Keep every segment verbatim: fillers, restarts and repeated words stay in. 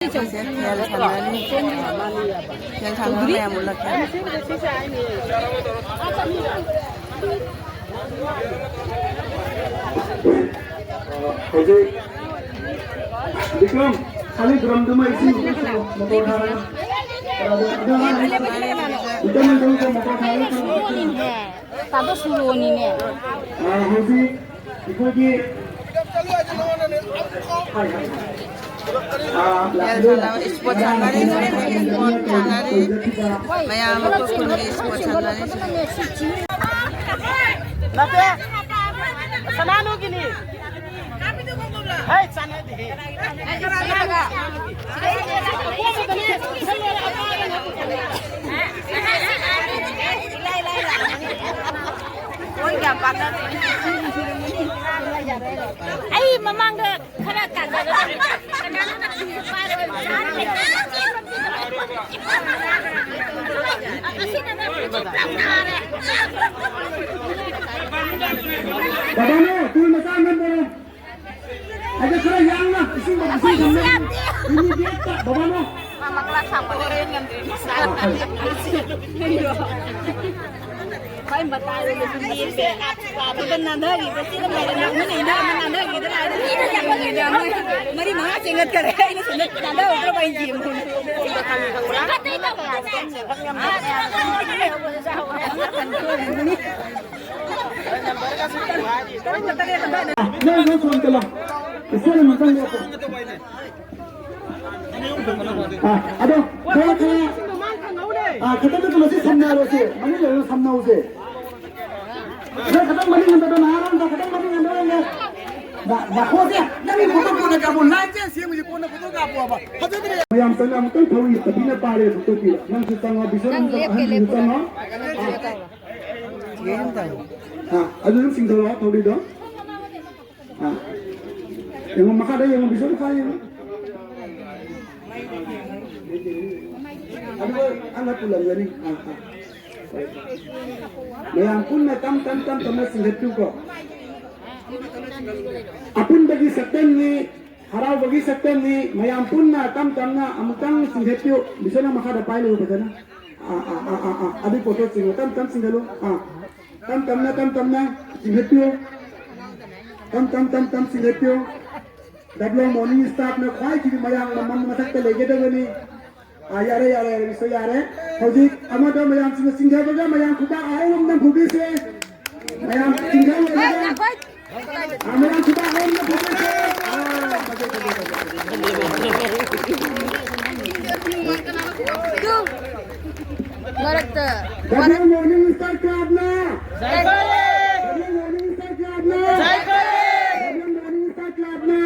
ꯁꯦ ꯈꯦꯜ ꯁꯥꯟꯅꯔꯤ꯫ ꯈꯦꯜ ꯁꯥꯟꯅꯕ ꯃꯌꯥꯝ ꯎꯠꯂꯛꯀꯦ꯫ ꯍꯧꯖꯤꯛ ꯕꯤꯀ꯭ꯔꯝ, ꯈꯥꯂꯤ ꯗ꯭ꯔꯝꯗꯨꯃ ꯏꯁꯤꯡ ꯃꯣꯇꯣꯔ ꯊꯥꯔꯒ꯫ ꯕꯤꯀ꯭ꯔꯝ, ꯕꯤꯀ꯭ꯔꯝ, ꯃꯣꯇꯣꯔ ꯊꯥꯔꯒ꯫ ꯇꯥꯗꯣ ꯁꯨꯔꯣꯅꯤꯅꯦ꯫ ꯑ, ꯍꯧꯖꯤꯛ ꯑꯩꯈꯣꯏꯒꯤ ꯌꯥꯝ ꯁꯥꯟꯅꯕ ꯏꯁꯄꯣꯔꯠ ꯁꯥꯟꯅꯔꯤ, ꯏꯁꯄꯣꯔꯠ ꯁꯥꯟꯅꯔꯤ꯫ ꯃꯌꯥꯝ ꯑꯩꯈꯣꯏ ꯈꯨꯟꯒꯤ ꯏꯁꯄꯣꯔꯠ ꯁꯥꯟꯅꯔꯤ꯫ ꯅꯠꯇꯦ, ꯁꯅꯥꯅꯨꯒꯤꯅꯤ꯫ ꯍꯦ, ꯆꯥꯟꯅꯗꯦꯍꯦ꯫ ꯑꯩ ꯃꯃꯥꯡꯗ ꯈꯔ ꯀꯥꯟꯅꯔ ꯕꯕꯥꯅꯣ, ꯇꯨꯜ ꯃꯆꯥ ꯑꯃ ꯅꯝꯕꯔꯣ꯫ ꯑꯗ ꯈꯔ ꯌꯥꯡꯅ, ꯏꯁꯤꯡ, ꯏꯁꯤꯡ ꯊꯝꯅꯕ꯫ ꯏꯃꯤꯗꯤꯌꯦꯠꯇ, ꯕꯕꯥꯅꯣ꯫ ꯃꯥꯏ ꯃꯇꯥꯏꯗ ꯂꯦꯞꯄꯦ꯫ ꯑꯗꯨꯒ ꯅꯥꯟꯊꯈꯤꯕ ꯆꯦꯜꯂꯝꯗꯥꯏꯗ ꯅꯪ ꯃꯤꯅ ꯏꯟꯊꯔꯝꯃ ꯅꯥꯟꯊꯈꯤꯗꯅ ꯍꯥꯏꯗꯤ ꯃꯔꯤ ꯃꯉꯥ ꯆꯦꯟꯒꯠꯈꯔꯦ꯫ ꯑꯩꯅ ꯁꯣꯝꯗ ꯅꯥꯟꯊꯍꯧꯗ꯭ꯔꯕ ꯑꯩ ꯌꯦꯡꯉꯨ꯫ ꯅꯪ, ꯅꯪ ꯁꯣꯝꯗ ꯂꯥꯎ꯫ ꯏꯆꯦꯅ ꯃꯊꯪ ꯂꯦꯞꯄꯣ꯫ ꯑꯥ, ꯑꯗꯣ ꯈꯔ, ꯈꯔ, ꯑꯥ, ꯈꯤꯇꯪꯗ ꯃꯁꯤ ꯁꯝꯅꯔꯁꯦ, ꯃꯅꯤꯡ ꯂꯩꯔꯒ ꯁꯝꯅꯧꯁꯦ꯫ ꯅꯪ ꯈꯤꯇꯪ ꯃꯅꯤꯡ ꯍꯟꯊꯗꯣ, ꯅꯍꯥꯔꯣꯟꯗ ꯈꯤꯇꯪ ꯃꯅꯤꯡ ꯍꯟꯊꯔꯒ꯫ ꯅꯥ-, ꯅꯥꯈꯣꯛꯑꯁꯦ, ꯅꯪꯒꯤ ꯐꯣꯇꯣ ꯀꯣꯟꯅ ꯀꯥꯞꯄꯣ, ꯂꯥꯏꯠꯁꯦ ꯁꯦꯝꯕꯁꯦ ꯀꯣꯟꯅ ꯐꯣꯇꯣ ꯀꯥꯞꯄꯣꯕ꯫ ꯐꯖꯗ꯭ꯔꯦ꯫ ꯃꯌꯥꯝ ꯆꯪꯉ ꯑꯃꯨꯛꯇꯪ ꯊꯧꯔꯤ ꯇꯕꯤꯅ ꯄꯥꯔꯦ ꯐꯣꯇꯣ ꯄꯤꯔꯣ꯫ ꯅꯪꯁꯨ ꯆꯪꯉꯣ, ꯕꯤꯁꯣꯟ ꯅꯪ ꯂꯦꯞꯀꯦ, ꯑꯍꯟꯁꯤꯡꯁꯨ ꯂꯦꯞꯄꯣ꯫ ꯆꯪꯉꯣ꯫ ꯑꯥ, ꯑꯗꯨ ꯑꯗꯨꯝ ꯆꯤꯡꯊꯧꯔꯣ ꯊꯧꯔꯤꯗꯣ꯫ ꯑꯥ꯫ ꯌꯦꯡꯉꯣ, ꯃꯈꯥꯗ ꯌꯦꯡꯉꯣ, ꯕꯤꯁꯣꯟ ꯃꯈꯥ ꯌꯦꯡꯉꯣ꯫ ꯑꯗꯨꯒ ꯑꯃ ꯄꯨꯜꯂꯝꯒꯅꯤ꯫ ꯑꯥ, ꯑꯥ꯫ ꯃꯌꯥꯝ ꯄꯨꯟꯅ ꯇꯝ, ꯇꯝ, ꯇꯝ, ꯇꯝꯅ ꯆꯤꯡꯈꯠꯄꯤꯌꯨꯀꯣ꯫ ꯑꯄꯨꯟꯕꯒꯤ ꯁꯛꯇꯝꯅꯤ꯫ ꯍꯔꯥꯎꯕꯒꯤ ꯁꯛꯇꯝꯅꯤ꯫ ꯃꯌꯥꯝ ꯄꯨꯟꯅ ꯇꯞ ꯇꯞꯅ ꯑꯃꯨꯛꯇꯪ ꯆꯤꯡꯈꯠꯄꯤꯌꯨ꯫ ꯕꯤꯁꯣꯅ ꯃꯈꯥꯗ ꯄꯥꯏ ꯂꯩꯌꯨ ꯐꯖꯅ꯫ ꯑꯥ, ꯑꯥ, ꯑꯥ, ꯑꯥ, ꯑꯥ꯫ ꯑꯗꯨ ꯄꯣꯠꯇꯣ ꯆꯤꯡꯉꯨ꯫ ꯇꯞ ꯇꯞ ꯆꯤꯡꯈꯠꯂꯨ꯫ ꯑꯥ꯫ ꯇꯞ ꯇꯞꯅ, ꯇꯞ ꯇꯞꯅ ꯆꯤꯡꯈꯠꯄꯤꯌꯨ꯫ ꯇꯞ ꯇꯞ, ꯇꯞ ꯇꯞ ꯆꯤꯡꯈꯠꯄꯤꯌꯨ꯫ ꯗꯕ꯭ꯂꯤꯌꯨ ꯃꯣꯔꯅꯤꯡ ꯁ꯭ꯇꯥꯔꯅ ꯈ꯭ꯋꯥꯏꯗꯒꯤ ꯃꯌꯥꯝ ꯃꯃꯜ ꯃꯊꯛꯇ ꯂꯩꯒꯗꯕꯅꯤ꯫ ꯑꯥ, ꯌꯥꯔꯦ, ꯌꯥꯔꯦ, ꯌꯥꯔꯦ, ꯏꯁꯣ, ꯌꯥꯔꯦ꯫ ꯍꯧꯖꯤꯛ ꯑꯃꯗ ꯃꯌꯥꯝꯁꯤꯡꯅ ꯆꯤꯡꯊꯕꯒ ꯃꯌꯥꯝ ꯈꯨꯄꯥꯛ ꯑꯍꯨꯝ ꯅꯝꯐꯨꯕꯤꯁꯦ꯫ ꯃꯌꯥꯝ ꯆꯤꯡꯊꯕ ꯂꯣꯏꯔꯒ, ꯑꯥ, ꯃꯌꯥꯝ ꯈꯨꯄꯥꯛ ꯑꯍꯨꯝ ꯅꯝꯐꯨꯕꯤꯁꯦ꯫ ꯑꯥ, ꯐꯖꯩ, ꯐꯖꯩ, ꯐꯖꯩ, ꯐꯖꯩ꯫ ꯃꯔꯛꯇ ꯗꯕ꯭ꯂꯤꯌꯨ ꯃꯣꯔꯅꯤꯡ ꯁ꯭ꯇꯥꯔ ꯀ꯭ꯂꯕꯅ, ꯗꯕ꯭ꯂꯤꯌꯨ ꯃꯣꯔꯅꯤꯡ ꯁ꯭ꯇꯥꯔ ꯀ꯭ꯂꯕꯅ, ꯗꯕ꯭ꯂꯤꯌꯨ ꯃꯣꯔꯅꯤꯡ ꯁ꯭ꯇꯥꯔ ꯀ꯭ꯂꯕꯅ꯫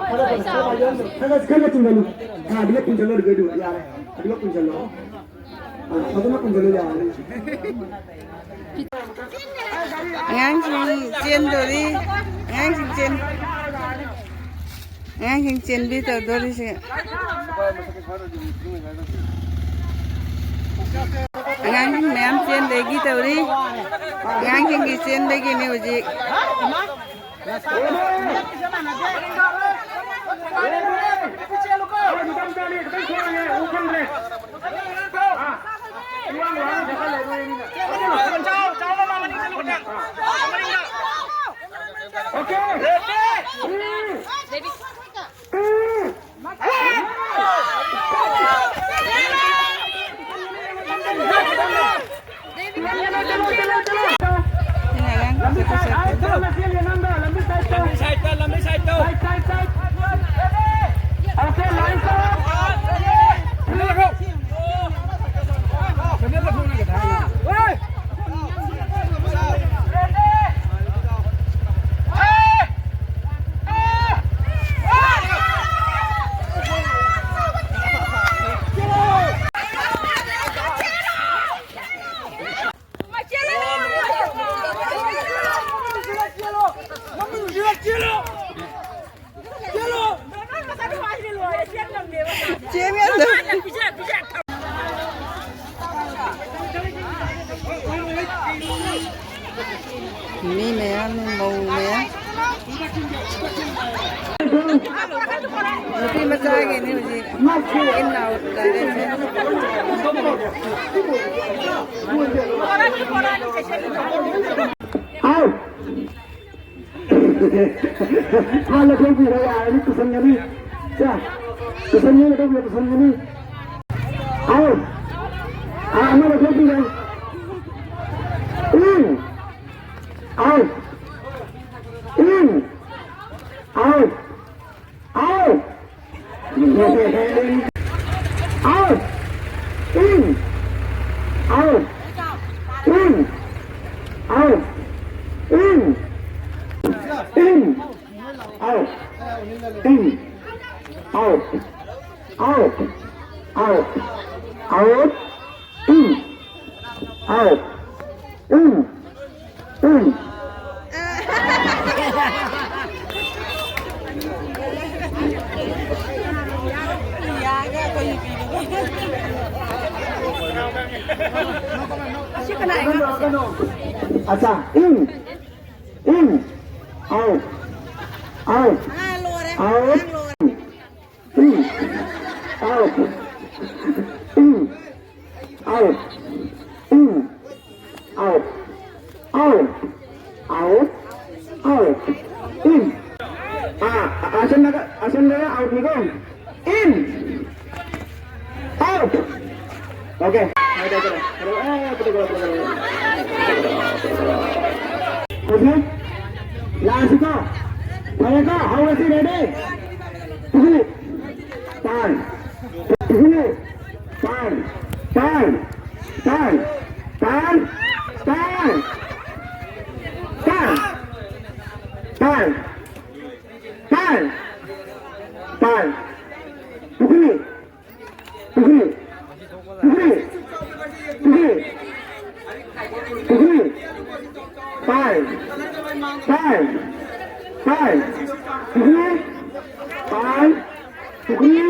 ꯈꯔ ꯈꯔ ꯈꯔ ꯈꯔ ꯈꯔ ꯆꯤꯡꯒꯜꯂꯨ꯫ ꯑꯥ, ꯑꯗꯨꯒ ꯄꯨꯟꯁꯤꯜꯂꯣ, ꯑꯗꯨꯒ ꯑꯗꯨꯒ ꯌꯥꯔꯦ꯫ ꯑꯗꯨꯒ ꯄꯨꯟꯁꯤꯜꯂꯣ꯫ ꯑꯥ, ꯐꯖꯅ ꯄꯨꯟꯁꯤꯜꯂꯣ, ꯌꯥꯔꯦ꯫ ꯑꯉꯥꯡꯁꯤꯡ ꯆꯦꯟꯗꯣꯔꯤ꯫ ꯑꯉꯥꯡꯁꯤꯡ ꯆꯦꯟ ꯑꯉꯥꯡꯁꯤꯡ ꯆꯦꯟꯕꯤ ꯇꯧꯗꯣꯔꯤꯁꯦ꯫ ꯑꯉꯥꯡꯁꯤꯡ ꯃꯌꯥꯝ ꯆꯦꯟꯕꯒꯤ ꯇꯧꯔꯤ꯫ ꯑꯉꯥꯡꯁꯤꯡꯒꯤ ꯆꯦꯟꯕꯒꯤꯅꯤ ꯍꯧꯖꯤꯛ꯫ ꯃꯤ ꯃꯌꯥꯝ, ꯃꯧ ꯃꯌꯥꯝ꯫ ꯅꯨꯄꯤ ꯃꯆꯥꯒꯤꯅꯤ ꯍꯧꯖꯤꯛ꯫ ꯏꯟ ꯑꯥꯎꯠ ꯇꯧꯔꯦ꯫ ꯍꯥꯎ꯫ ꯁꯥ ꯂꯧꯊꯣꯛꯄꯤꯔꯣ, ꯌꯥꯔꯅꯤ, ꯇꯨꯁꯟꯒꯅꯤ꯫ ꯁꯦ, ꯇꯨꯁꯟꯒꯅꯤ, ꯂꯧꯊꯣꯛꯄꯤꯔꯣ, ꯇꯨꯁꯟꯒꯅꯤ꯫ ꯑꯥꯎ꯫ ꯑꯥ, ꯑꯃ ꯂꯧꯊꯣꯛꯄꯤꯔꯣ꯫ ꯎꯝ꯫ ꯑꯥꯎ꯫ ꯎꯝ꯫ ꯑꯥꯎ꯫ ꯑꯥꯎ꯫ ꯑꯥꯎ꯫ ꯎꯝ꯫ ꯑꯥꯎ꯫ ꯎꯝ꯫ ꯑꯥꯎ꯫ ꯎꯝ꯫ ꯎꯝ꯫ ꯑꯥꯎ꯫ ꯎꯝ꯫ ꯑꯥꯎ꯫ ꯑꯥꯎ꯫ ꯑꯥꯎ꯫ ꯑꯥꯎ꯫ ꯎꯝ꯫ ꯑꯥꯎ꯫ ꯎꯝ꯫ ꯎꯝ꯫ ꯑꯆꯥ, ꯎꯝ꯫ ꯎꯝ꯫ ꯑꯥꯎ꯫ ꯑꯥꯎ꯫ ꯑꯥꯎ꯫ ꯎꯝ꯫ ꯑꯥꯎ꯫ ꯎꯝ꯫ ꯑꯥꯎ꯫ ꯎꯝ꯫ ꯑꯥꯎ꯫ ꯑꯥꯎ꯫ ꯑꯥꯎ꯫ ꯑꯥꯎ꯫ ꯎꯝ꯫ ꯑꯥ, ꯑꯁꯟꯗꯒ, ꯑꯁꯟꯗꯒ ꯑꯥꯎꯠꯅꯤꯀꯣ꯫ ꯏꯟ꯫ ꯑꯥꯎꯠ꯫ ꯑꯣꯀꯦ꯫ ꯍꯧꯖꯤꯛ ꯂꯥꯛꯑꯁꯤꯀꯣ꯫ ꯐꯔꯦꯀꯣ, ꯍꯧꯔꯁꯤ, ꯔꯦꯗꯤ? ꯇꯨ꯫ ꯇꯥꯟ꯫ ꯇꯨ꯫ ꯇꯥꯟ꯫ ꯇꯥꯟ꯫ ꯇꯥꯟ꯫ ꯇꯥꯟ꯫ ꯇꯥꯟ꯫ ꯇꯥꯟ꯫ ꯇꯥꯟ꯫ ꯇꯥꯟ꯫ ꯄꯨꯈ꯭ꯔꯤ꯫ ꯄꯨꯈ꯭ꯔꯤ꯫ ꯄꯨꯈ꯭ꯔꯤ꯫ ꯄꯨꯈ꯭ꯔꯤ꯫ ꯄꯨꯈ꯭ꯔꯤ꯫ ꯄꯥꯏ꯫ ꯄꯥꯏ꯫ ꯄꯥꯏ꯫ ꯄꯨꯈ꯭ꯔꯤ꯫ ꯄꯥꯏ꯫ ꯄꯨꯈ꯭ꯔꯤ꯫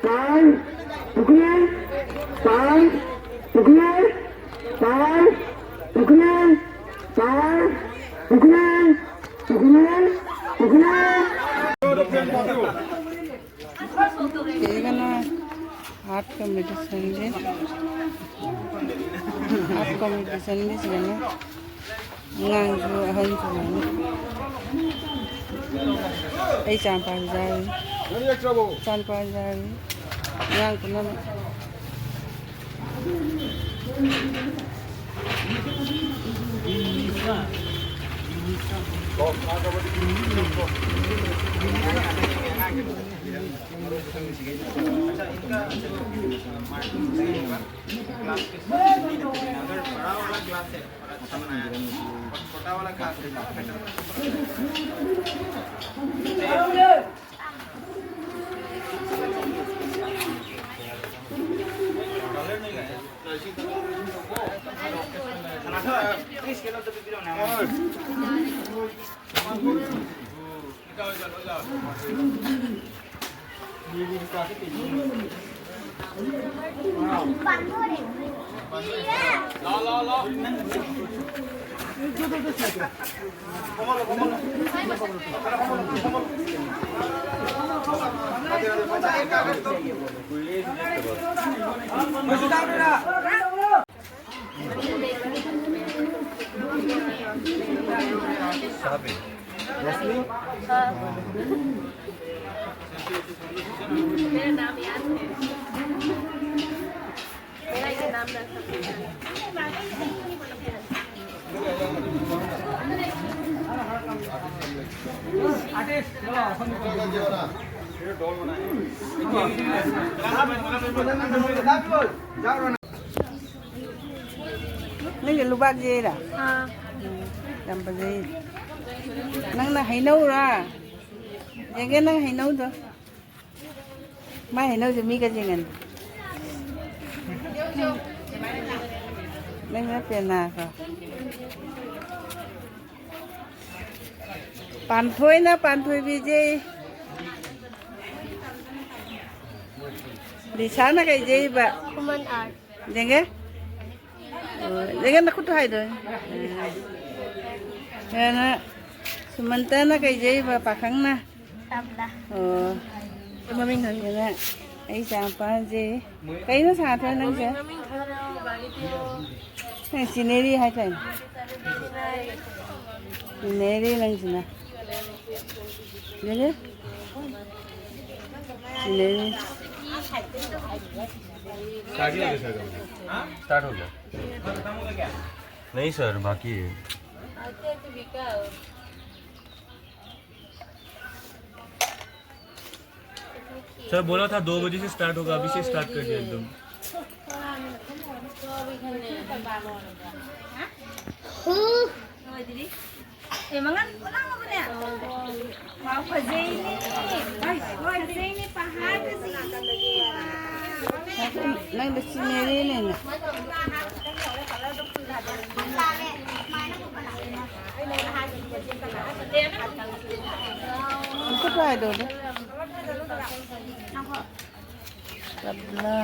ꯄꯥꯏ꯫ ꯄꯨꯈ꯭ꯔꯤ꯫ ꯄꯥꯏ꯫ ꯄꯨꯈ꯭ꯔꯤ꯫ ꯄꯥꯏ꯫ ꯄꯨꯈ꯭ꯔꯤ꯫ ꯄꯥꯏ꯫ ꯁꯤꯗꯅ ꯑꯥꯔꯠ ꯀꯝꯄꯤꯇꯤꯁꯟꯒꯤ, ꯑꯥꯔꯠ ꯀꯝꯄꯤꯇꯤꯁꯟꯒꯤ ꯁꯤꯗꯅ ꯑꯉꯥꯡꯁꯨ ꯑꯍꯟꯁꯨ ꯂꯣꯏꯅ꯫ ꯑꯩ ꯏꯆꯥꯅꯨꯄꯥꯁꯨ ꯌꯥꯎꯔꯤ, ꯏꯆꯥꯅꯨꯄꯥꯁꯨ ꯌꯥꯎꯔꯤ, ꯑꯉꯥꯡ ꯄꯨꯝꯅꯃꯛ꯫ ꯅꯪꯒꯤ ꯂꯨꯕꯥꯛ ꯌꯩꯔꯥ? ꯑꯥ꯫ ꯎꯝ, ꯌꯥꯝ ꯐꯖꯩ꯫ ꯅꯪꯅ ꯍꯩꯅꯧꯔꯥ? ꯌꯦꯡꯒꯦ ꯅꯪ ꯍꯩꯅꯧꯗꯣ꯫ ꯃꯥꯏ ꯍꯩꯅꯧꯁꯦ ꯃꯤꯒ ꯌꯦꯡꯍꯟ꯫ ꯅꯪꯅ ꯄꯦꯅꯥꯗꯣ꯫ ꯄꯥꯟꯊꯣꯏꯅ ꯄꯥꯟꯊꯣꯏꯕꯤꯁꯦ꯫ ꯂꯤꯁꯥꯅ ꯀꯩ ꯌꯩꯕ? Human art. ꯌꯦꯡꯒꯦ꯫ ꯑꯣ, ꯌꯦꯡꯒꯦ, ꯅꯈꯨꯠꯇꯣ ꯍꯥꯏꯗꯣ꯫ ꯑꯥ꯫ ꯀꯩꯅꯣ, ꯁꯨꯃꯟꯇꯅ ꯀꯩ ꯌꯩꯕ ꯄꯥꯈꯪꯅ? ꯇꯕ꯭ꯂꯥ꯫ ꯑꯣ꯫ ꯃꯃꯤꯡ ꯈꯪꯗꯦ꯫ ꯑꯗꯨꯅ ꯑꯩ ꯏꯆꯥꯅꯨꯄꯥꯁꯦ, ꯀꯩꯅꯣ ꯁꯥꯊꯣꯏ ꯅꯪꯁꯦ? ꯅꯪ ꯁꯤꯅꯦꯔꯤ ꯍꯥꯏꯇꯥꯔꯦ꯫ ꯁꯤꯅꯦꯔꯤ ꯅꯪꯁꯤꯅ꯫ ꯑꯗꯨꯅꯦ? ꯁꯤꯅꯦꯔꯤ꯫ स्टार्ट हो गया सर? स्टार्ट हो गया। नहीं सर, बाकी है। सर बोला था दो बजे से स्टार्ट होगा, अभी से स्टार्ट कर दिया एकदम। ꯅꯪꯗ ꯁꯤꯅꯦꯔꯤꯅꯦꯅ꯫ ꯏꯁꯨ ꯀꯥꯏꯗꯧꯗ? ꯇꯕ꯭ꯂꯥ꯫